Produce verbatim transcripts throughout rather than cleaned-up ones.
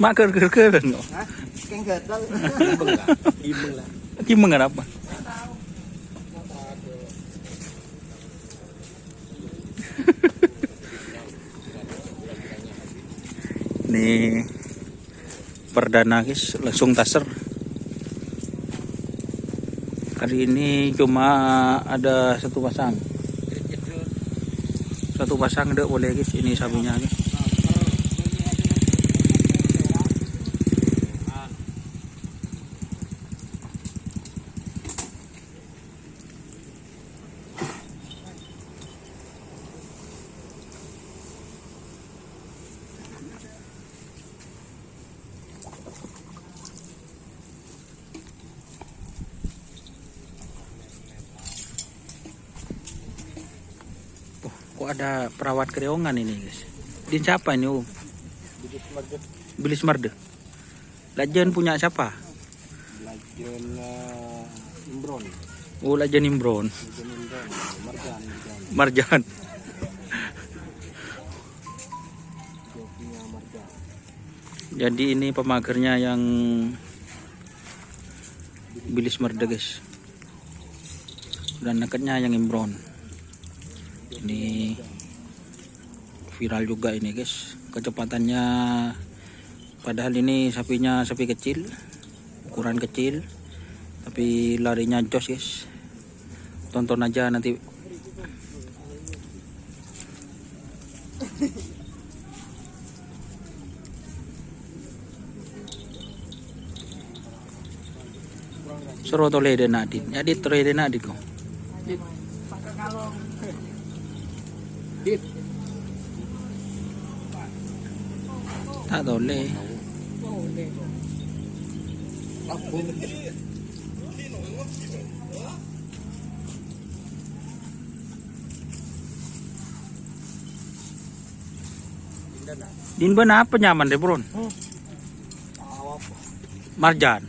Mak ger-ger-geran kok. Hah? Keng gatal. Kimeng lah. Kimeng lah. Kimeng arapa? Nih, perdana, guys, langsung taser. Kali ini cuma ada satu pasang. Satu pasang ndak boleh, guys, ini sapinya, guys. Oh, kok ada perawat kereongan ini, guys? Din siapa ini, Om? Bilis Marda. Bilis Marda. Lajân punya siapa? Lajân, eh, Imron. Oh, Lajân Imron. Lajân Imron. Marjan, Marjan. Marjan. Dia punya Marjan. Jadi ini pemagernya yang Bilis Marda, guys. Dan neketnya yang Imron. Ini viral juga ini, guys. Kecepatannya, padahal ini sapinya sapi kecil, ukuran kecil, tapi larinya jos, guys. Tonton aja nanti. Soro tolè dâ' Nadin. Yâ, Dit, tolè dâ' Nadin, ko. Dit. Dit. Ta' tolè. Din bâ'na apa nyaman, Bron? Hmm. Marjan.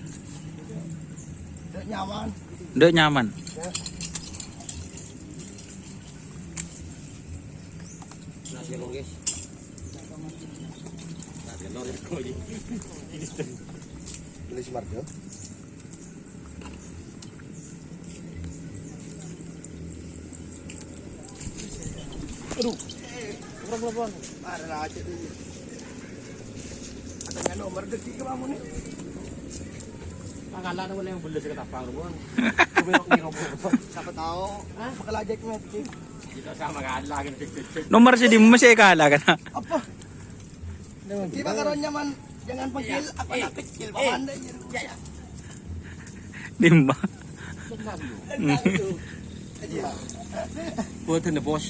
Ndak nyaman. Ndak nyaman. Ya. Beli Sumarjo. Aduh. Buruan, buruan, buruan. Ada aja tuh. Katanya nomor gede ke kamu nih. Tanggalan aku yang beles ke tapang, buruan. Siapa tahu. Hah? Bakal aja ke Messi. Kita sama kalah, kan, cek, cek, cek. Nomor sè dimma sè kala kan? Apa? Kita kalau nyaman, jangan panggil apa, eh, anak kecil, eh, Paman, deh, gitu. Ya, ya. Dimma. Tenang, lu. Tenang, lu. Iya. Bos.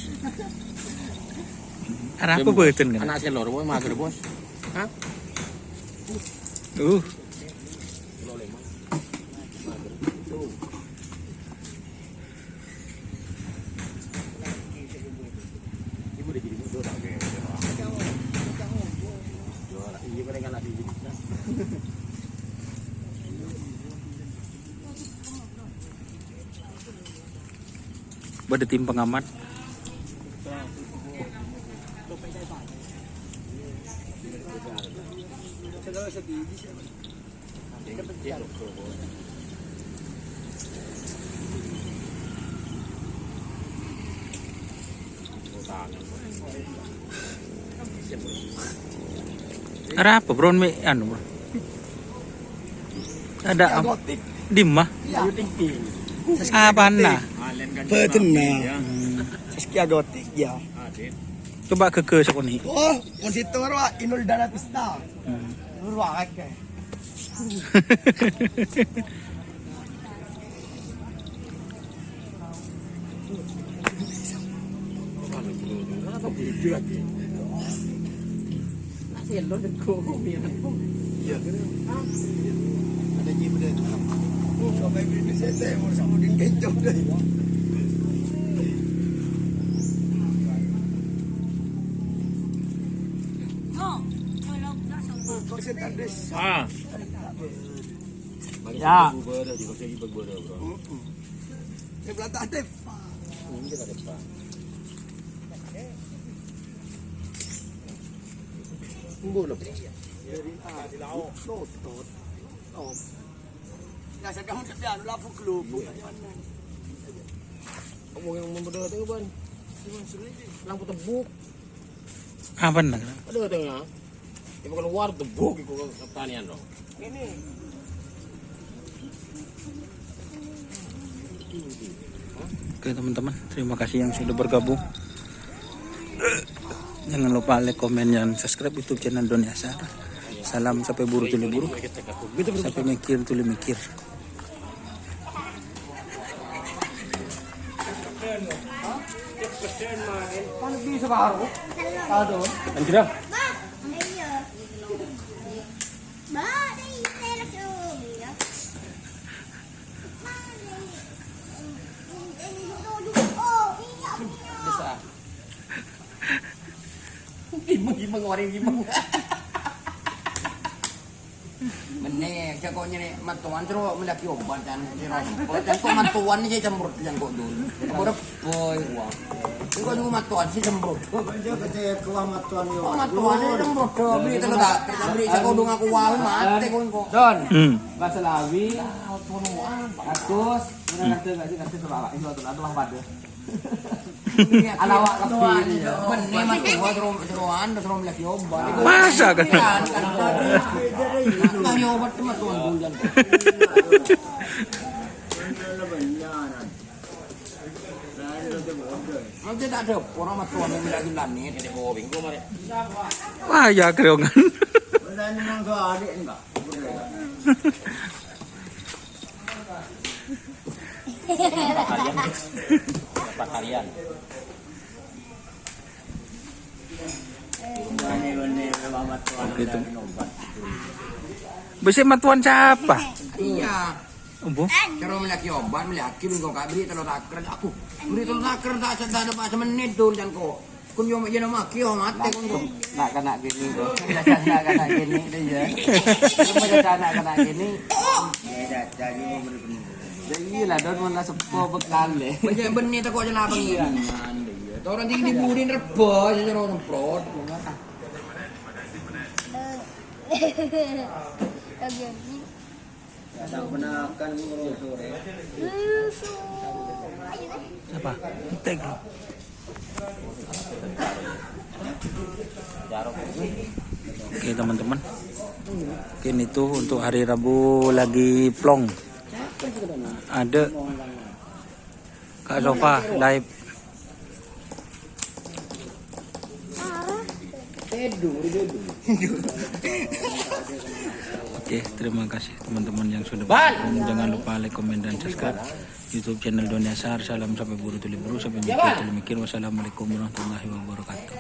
Arapa bos, kan? Anak sè loro, Bos, mager, Bos. Hah? Uh. Bâdâ tim pengamat. Arapa, Bro, mè' anu, Bro? Ada ap-, dimma? Apana? Bâdâna. Hmm. Saskia Gotik, ya. Coba ghâghâ sakonè'. Oh, konsitor, Wak, Inul Daratista. Hmm. Lur, Wak, oke. Ah. Ya. Ini kita depan. Embo lho. Lotot. Om. Ya, saya kamu tapi anu lampu gelubung. Ngomong yang mau berdoa tengok, Ban. Lampu tebuk. Apa nih? Aduh, tengah. Ibu keluar tebuk, ibu pertanian dong. Ini. Oke, teman-teman, terima kasih yang sudah bergabung. Jangan lupa like, komen, dan subscribe YouTube channel Doni Asar. Salam sampè buru tuli buru. Sampè mikir tuli mikir. Mana bisa baru? Aduh. Anjir. Bisa. Gimeng, gimeng, orèng gimeng. Mennè, ca'ko' nyarè mattowan terro mellèaghi obat, can, sè rompot. Can ko' mattowan sè cemprot, can ko' dul. Ko' rebbhâ, wah. Ko' nunggu mattowan sè cemprot. Ko' kecek, wah, mattowan, yo. Oh, mattowan sè cemprot, do. Beli telur tak, beli ca'ko' dong aku wal, matè ko' engko'. Don. Hmm. Basa Lawi. Bagus. Mana nanti, nanti, nanti, nanti, nanti, nanti, nanti, Alawa' kabbi. Bânnè mattowa terro, terro anu, terro mellèaghi obat. Masa kan? Kan, kan, kan, obat cuma tuan bulan. Nanti tak ada, orang mattowa mellèaghi langit. Wah, ya, kereongan. Empat harian, guys. Empat harian. Oke, itu. Besi mattowan siapa? Iya. Embo? Terro mellèaghi obat, mellèaghi minggu kak beli telur taker. Aku beli telur taker tak, tak ada pas menit tuh, can ko'. Kun yo, yo, maki, yo, matè, kun, kun. Nak kana' kènè', to. Nak kana' kènè', to, ya. Cuma kana' kènè'. Ya, caca, ini mau beri penuh. Ya, iya lah, Don, mana seppo bekal, eh. Banyak benih, tak kok jelas, Bang. Iya. Orang tinggi di budi, rebbhâ, sè nyoro semprot. Oke. Siapa? Entek lo. Oke, teman-teman. Mungkin itu untuk hari Rabu lagi plong. Ada Kak Sofa live. Oke, terima kasih teman-teman yang sudah bergabung. Jangan lupa like, komen, dan subscribe YouTube channel Doni Asar. Salam sampè buru tuli buru, sampè mikir tuli mikir. Wassalamualaikum warahmatullahi wabarakatuh.